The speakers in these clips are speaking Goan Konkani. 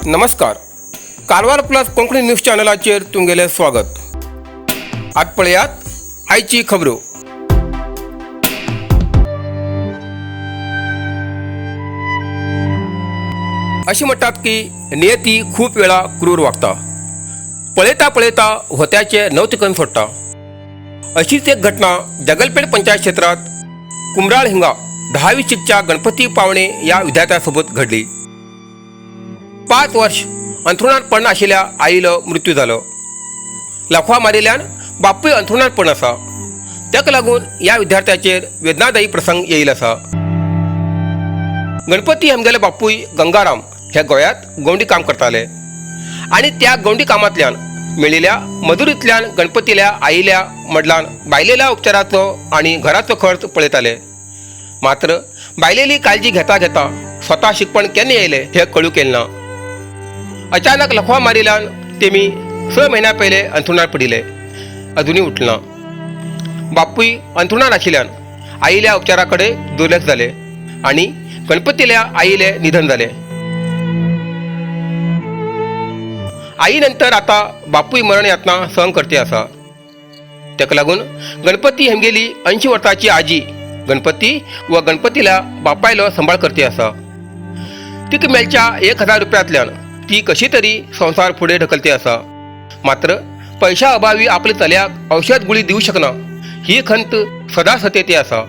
नमस्कार, कारवार प्लस कोंकणी न्यूज चॅनलाचेर तुमगेलें स्वागत. आज पळयात आयची खबरो. अशें म्हणटात की नियती खूब वेळा क्रूर वागता. पळयता पळयता होत्याचे नवतिकन सोडटा. अशीच एक घटना जगलपेठ पंचायत क्षेत्रात कुमराळ हिंगा 10वी शिकच्या गणपती पावणे या विद्यार्थ्यासोबत घडली. 5 वर्ष अंथरुणात पडून आशिल्ल्या आईलो मृत्यू जालो. लखवा मारिल्ल्यान बापूय अंथरुणात पडून आसा. ताका लागून ह्या विद्यार्थ्याचेर वेदनादायी प्रसंग येयल आसा. गणपती आमगेले बापूय गंगाराम हे गोंयांत गवंडी काम करताले आनी त्या गवंडी कामांतल्यान मेळिल्ल्या मजुरींतल्यान गणपतील्या आईल्या मडलान बायलेल्या उपचाराचो आनी घराचो खर्च पळयताले. मात्र बायलेली काळजी घेता घेता स्वता शिकपण केन्ना येयलें हें कळूंक येयलें ना. अचानक लखवा मारिल्ल्यान तेमी 6 म्हयन्या पयले अंथरुणार पडिल्ले, अजुनूय उठना. बापूय अंथरुणार आशिल्ल्यान आईल्या उपचारा कडेन दुर्लक्ष जालें आनी गणपतील्या आईलें निधन जालें. आई नंतर आता बापूय मरण यातना सहन करते आसा. ताका लागून गणपती हेमगेली 80 वर्सांची आजी गणपती व गणपतील्या बापायलो सांबाळ करते आसा. तिका मेळच्या 1000 रुपयांतल्यान ती कशी तरी संवसार फुडें ढकलते आसा. मात्र पैशा अभावी आपल्या चल्याक औषध गुळी दिवं शकना ही खंत सदा सतेती आसा.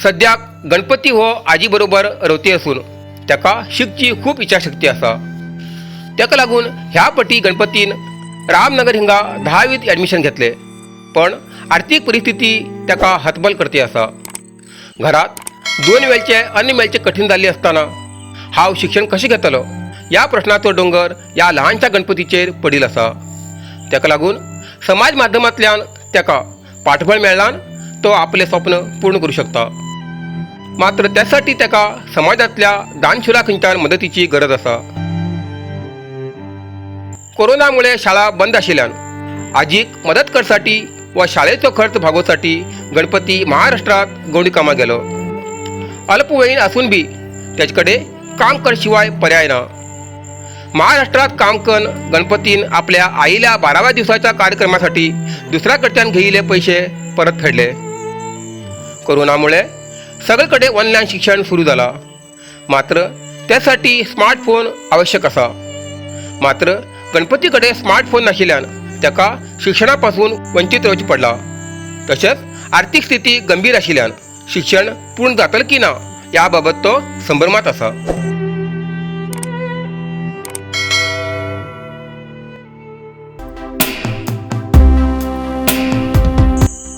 सद्याक गणपती हो आजी बरोबर रवती आसून ताका शिकची खूब इच्छाशक्ती आसा. ताका लागून ह्या पटी गणपतीन रामनगर हिंगा 10वीत ॲडमिशन घेतले, पण आर्थीक परिस्थिती ताका हतबल करती आसा. घरात 2 वेळचे अन्न मेळचे कठीण जाल्ले आसतना हांव शिक्षण कशें घेतलो ह्या प्रश्नाचो दोंगर ह्या ल्हानशा गणपतीचेर पडील आसा. ताका लागून समाज माध्यमांतल्यान ताका पाठबळ मेळ्ळान तो आपलें स्वप्न पूर्ण करूं शकता. मात्र त्यासाठी ताका समाजांतल्या दानशुरा खंयच्यान मदतीची गरज आसा. कोरोनामुळे शाळा बंद आशिल्ल्यान आजीक मदत करसाठी व शाळेचो खर्च भागोवसाठी गणपती महाराष्ट्रात गवंडी कामाक गेलो. अल्पवयीन आसून बी तेजे कडेन काम करशिवाय पर्याय ना. महाराष्ट्रात काम करून गणपतीन आपल्या आईल्या 12व्या दिवसाच्या कार्यक्रमासाठी दुसऱ्या कडच्यान घेयिल्ले पैसे परत फेडले. कोरोनामुळे सगळीकडे ऑनलाईन शिक्षण सुरू जाला, मात्र त्यासाठी स्मार्टफोन आवश्यक आसा. मात्र गणपती कडेन स्मार्टफोन नाशिल्ल्यान ताका शिक्षणा पासून वंचीत रावचें पडलां. तशेंच आर्थीक स्थिती गंभीर आशिल्ल्यान शिक्षण पूर्ण जातलें की ना ह्या बाबत तो संभ्रमात आसा.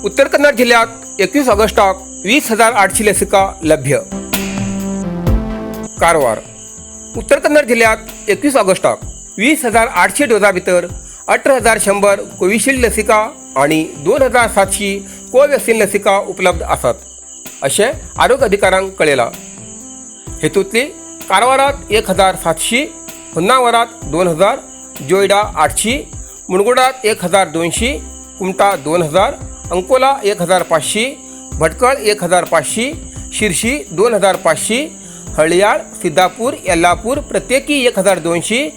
उत्तर कन्नड जिल्ह्यात 21 ऑगस्टाक 20,800 लसिका लभ्य. कारवार उत्तर कन्नड जिल्ह्यात 21 ऑगस्टाक 20,800 डोजा भितर 18,100 कोविशिल्ड लसिका आनी 2,700 कोव्हॅक्सिन लसिका उपलब्ध आसात अशें आरोग्य अधिकाऱ्यांक कळयलां. हेतूंतली कारवारात 1,700, होन्नावरात 2,000, जोयडा 800, मुणगोडात 1,200, कुमटा 2,000, अंकोला 1,500, भटकळ 1,500, शिर्शी 2,500, हळयाळ, सिद्धापूर, येल्लापूर प्रत्येकी 1,200,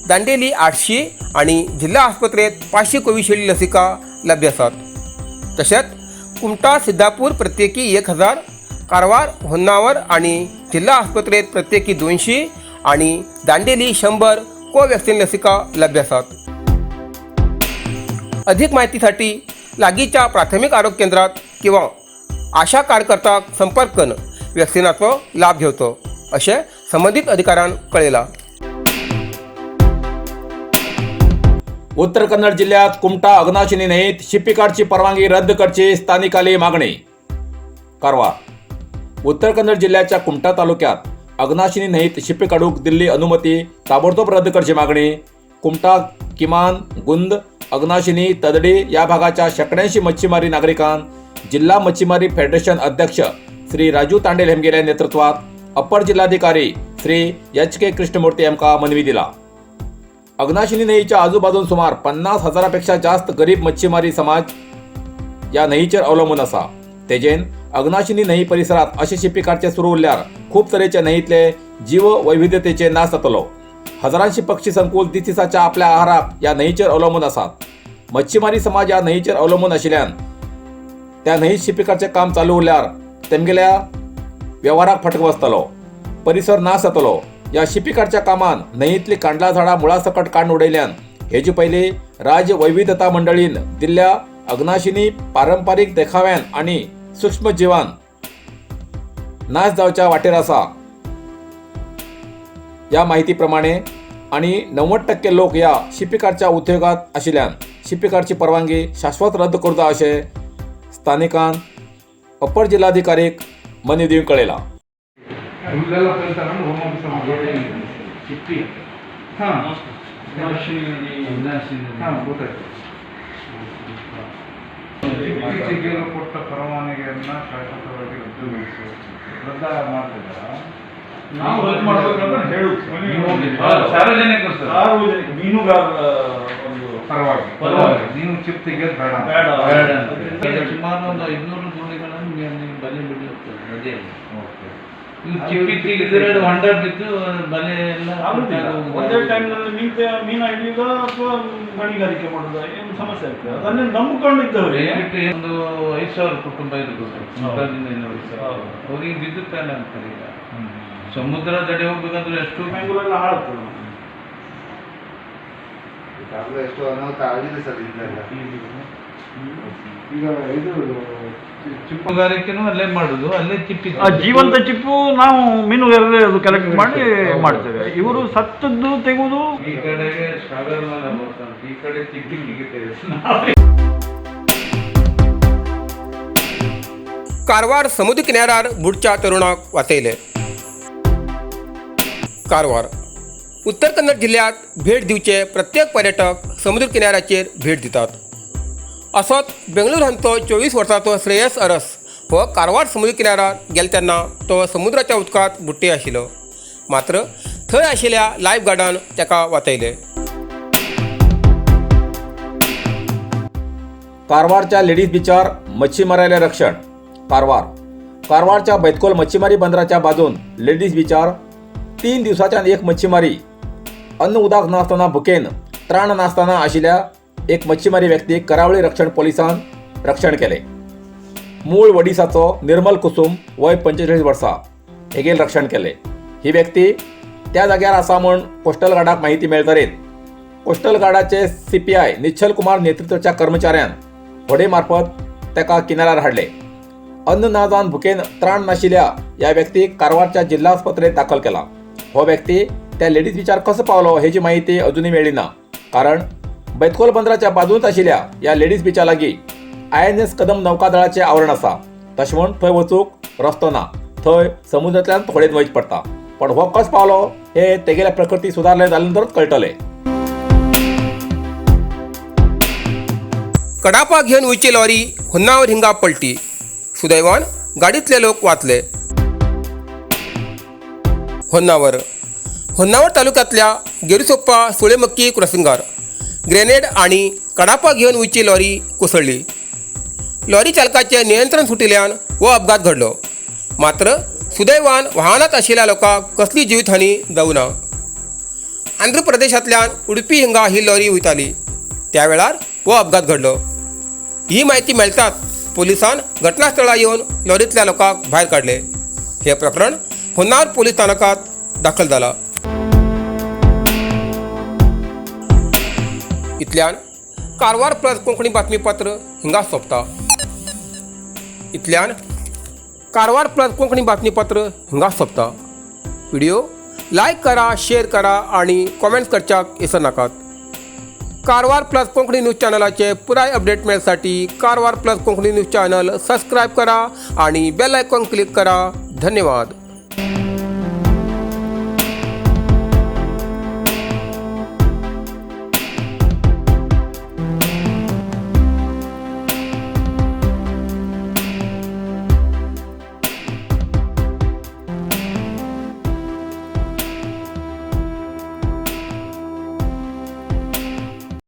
दांडेली 800 आनी जिल्हा आस्पत्रेत 500 कोविशिल्ड लसिका लभ्य आसात. तशेंच कुमटा, सिद्धापूर प्रत्येकी 1,000, कारवार, होन्नावर आनी जिल्हा आस्पत्रेत प्रत्येकी 200 आनी दांडेली 100 कोव्हॅक्सिन लसिका लभ्य आसात. अधिक माहितीसाठी लागींच्या प्राथमिक आरोग्य केंद्रात किंवा आशा कार्यकर्त्याक संपर्क करून वॅक्सिनाचो लाभ घेवचो अशें संबंदीत अधिकाऱ्यान कळयलां. उत्तर कन्नड जिल्ह्यात कुमटा अग्नाशिनी न्हंयेत शिपिकार्डची परवानगी रद्द करची स्थानिकाली मागणी. कारवार उत्तर कन्नड जिल्ह्याच्या कुमटा तालुक्यात अग्नाशिनी न्हंयेत शिपी काडूंक दिल्ली अनुमती ताबडतोब रद्द करची मागणी कुमटा, किमान, गुंद, अग्नाशिनी, तदडी या भागाच्या शेंकड्यांशी मच्छीमारी नागरिकांन जिल्हा मच्छीमारी फेडरेशन अध्यक्ष श्री राजू तांडेल हेमगेल्या नेतृत्वात अप्पर जिल्हाधिकारी श्री एच के कृष्णमूर्ती यांका मनवी दिला. अग्नाशिनी न्हंयेच्या आजूबाजून सुमार 50,000 पेक्षा जास्त गरीब मच्छीमारी समाज या न्हंयेचेर अवलंबून आसा. तेजेन अग्नाशिनी न्हंय परिसरात अशे शिपी काडचे सुरू उरल्यार खूब तरेचे न्हंयेतले जीववैविध्यतेचे नाश जातलो. हजारांशी पक्षी संकुल दिसाच्या आपल्या आहाराक ह्या न्हंयचेर अवलंबून आसात. मच्छीमारी समाज ह्या न्हंयचेर अवलंबून आशिल्ल्यान त्या न्हंयेत शिपिकाचें काम चालू उरल्यार तेमगेल्या वेव्हाराक फटको बसतलो, परिसर नाश जातलो. ह्या शिपिकाडच्या कामान न्हंयेंतलीं कांडला झाडां मुळासकट काडून उडयल्यान. हेजे पयलीं राज्य वैविध्यता मंडळीन दिल्ल्या अग्नाशिनी पारंपारीक देखाव्यान आनी सूक्ष्मजिवान नाश जावच्या वाटेर आसा. ह्या माहिती प्रमाणे आनी 90% लोक ह्या शिपिकाडच्या उद्योगात आशिल्ल्यान शिपिकाडची परवानगी शाश्वत रद्द करता अशें स्थानिकान अप्पर जिल्हाधिकारीक मनी दिवन कळयलां. ಹುಲ್ಲೆಲ್ಲ ತಗೊಂಡು ಹೋಮ್ ಆಫೀಸರ್ ಚಿಪ್ಪಿ. ಹಾಂ. ಅಗ್ನಾಶಿನಿ. ಹಾಂ, ಗೊತ್ತಾಯ್ತು. ಇತ್ತೀಚೆಗೆ ಕೊಟ್ಟ ಪರವಾನಗಿಯನ್ನ ಶಾಶ್ವತವಾಗಿ ರದ್ದುಗೊಳಿಸಿ ರದ್ದ ಮಾಡ್ತಿದ್ದಾರಾ? ನಾವು ರದ್ದು ಮಾಡ್ಬೇಕಂತ ಹೇಳುದು ಸರ್. ಸಾರ್ವಜನಿಕರು ಸರ್. ಸಾರ್ವಜನಿಕ ಮೀನುಗಾರರ ಒಂದು ಪರವಾಗಿ. ಪರವಾಗಿ. ನೀವು ಚಿಪ್ ತೆಗೆಯೋದು ಬೇಡ. ಬೇಡ. ಬೇಡ ಅಂತ. ಈಗ ಸುಮಾರು ಒಂದು 500 ದೋಣಿಗಳನ್ನು ಬಲೆ ಬಿಡುತ್ತದೆ ನದಿಯಲ್ಲಿ. ಓಕೆ. ಇವು ಚಿಪ್ಪಿ ತೆಗೆದ್ರೆ ಅದು ಹೊಂಡ ಬಿದ್ದು ಬಲೆ ಎಲ್ಲ ಆಗುದಿಲ್ಲ. ಒಂದೇ ಟೈಮ್ನಲ್ಲಿ ಮೀನು ಹಿಡಿಯುವುದ ಅಥವಾ ಗಣಿಗಾರಿಕೆ ಮಾಡುದ ಏನು ಸಮಸ್ಯೆ ಆಗ್ತದೆ. ಅದನ್ನೇ ನಂಬಿಕೊಂಡಿದ್ದವರಿಗೆ. ದಯವಿಟ್ಟು ಒಂದು 5,000 ಕುಟುಂಬ ಇರ್ಬೋದು ಕುಮಟಾದಿಂದ 5,000. ಹೌದು. ಅವ್ರಿಗೆ ವಿದ್ಯುತ್ ಅಲ್ಲ ಅಂತಾರೆ. ಈಗ ಸಮುದ್ರ ದಡಿ ಹೋಗ್ಬೇಕಂದ್ರೆ ಎಷ್ಟು ಮ್ಯಾಂಗ್ಳೂರೆಲ್ಲ ಹಾಳಾಗ್ತದೆ. ಈಗಾಗಲೇ ಎಷ್ಟು ಅನಾಹುತ ಆಗಿದೆ ಸರ್ ಹಿಂದೆಲ್ಲ. ಈಗ ಇದು ಚಿಪ್ಪುಗಾರಿಕೆನೂ ಅಲ್ಲೇ ಮಾಡುದು, ಅಲ್ಲೇ ಚಿಪ್ಪಿ. ಆ ಜೀವಂತ ಚಿಪ್ಪು ನಾವು ಮೀನುಗಾರರೇ ಅದು ಕಲೆಕ್ಟ್ ಮಾಡಿ ಮಾಡ್ತೇವೆ. ಇವರು ಸತ್ತದ್ದು ತೆಗುವುದು. ಈ ಕಡೆಗೆ ಸಾಗರಮಾಲ ಬರ್ತಾನೆ, ಈ ಕಡೆ ಚಿಪ್ಪಿ ತೆಗಿತೇವೆ. कारवार समुद्र किनाऱ्यार बुडच्या तरुणाक वाचयले. कारवार उत्तर कन्नड जिल्ह्यात भेट दिवचे प्रत्येक पर्यटक समुद्र किनाऱ्याचेर भेट दितात. असोच बेंगळूर हांचो 24 वर्सांचो श्रेयस अरस हो कारवार समुद्र किनाऱ्यार गेले तेन्ना तो समुद्राच्या उदकांत बुडटे आशिल्लो. मात्र थंय आशिल्ल्या लायफ गार्डान ताका वाचयले. कारवारच्या लेडीज बिचार मच्छीमाराले रक्षण. कारवार कारवारच्या बैतकोल मच्छीमारी बंदराच्या बाजून लेडीज बिचार 3 दिवसाच्यान एक मच्छीमारी अन्न उदक नासतना भुकेन त्राण नासतना आशिल्ल्या एक मच्छीमारी व्यक्तीक करावळी रक्षण पोलिसान रक्षण केलें. मूळ वडिसाचो निर्मल कुसुम वय 45 वर्सां हेगेल रक्षण केलें. ही व्यक्ती त्या जाग्यार आसा म्हूण कोस्टल गार्डाक माहिती मेळतरीत कोस्टल गार्डाचे सीपीआय निश्चल कुमार नेतृत्वाच्या कर्मचाऱ्यान व्हडे मार्फत ताका किनाऱ्यार हाडले. अन्न ना जावन भुकेन त्राण नाशिल्ल्या ह्या व्यक्तीक कारवारच्या जिल्हा आस्पत्रेत दाखल केला. हो व्यक्ती त्या लेडीज बिचार कसो पावलो हेची माहिती अजुनूय मेळ्ळी ना, कारण बैतकोल बंदराच्या बाजूनच आशिल्ल्या ह्या लेडीज बिचा लागीं आयएनएस कदम नौकादळाचें आवरण आसा. तशें म्हूण थंय वचूंक रस्तो ना, थंय समुद्रांतल्यान होडयेन वयचें पडटा. पण हो कसो पावलो हे तेगेल्या प्रकृती सुदारले जाले नंतरच कळटलें. कडापा घेवन वयची लॉरी होन्नावर हिंगा पलटी. सुदैवान गाडीतले लोक वाचले. होन्नावर होन्नावर तालुक्यांतल्या गेरुसोप्पा सुळेमक्की क्रॉसिंगार ग्रेनेड आनी कडापा घेवन वयची लॉरी कोसळ्ळी. लॉरी चालकाचें नियंत्रण सुटिल्ल्यान हो अपघात घडलो. मात्र सुदैवान वाहनांत आशिल्ल्या लोकांक कसली जिवीतहानी जावंक ना. आंध्र प्रदेशांतल्यान उडपी हिंगा ही लॉरी वयताली त्या वेळार हो अपघात घडलो. ही माहिती मेळटाच पोलिसान घटनास्थळार येवन लॉरींतल्या लोकांक भायर काडले. हें प्रकरण होन्नावर पोलीस स्थानकांत दाखल जाला. इतल्यान कारवार प्लस कोंकणी बातमीपत्र हिंगा सोंपता. इतल्यान कारवार प्लस कोंकणी बातमीपत्र हिंगा सोंपता. व्हिडिओ लायक करा, शेअर करा आणि कॉमेंट्स करच्याक विसरनाकात. कारवार प्लस कोंकणी न्यूज चॅनलाचे पुराय update मेळसाठी Karwar plus Konkani news channel subscribe करा आणि बेल आयकॉन क्लिक करा. धन्यवाद.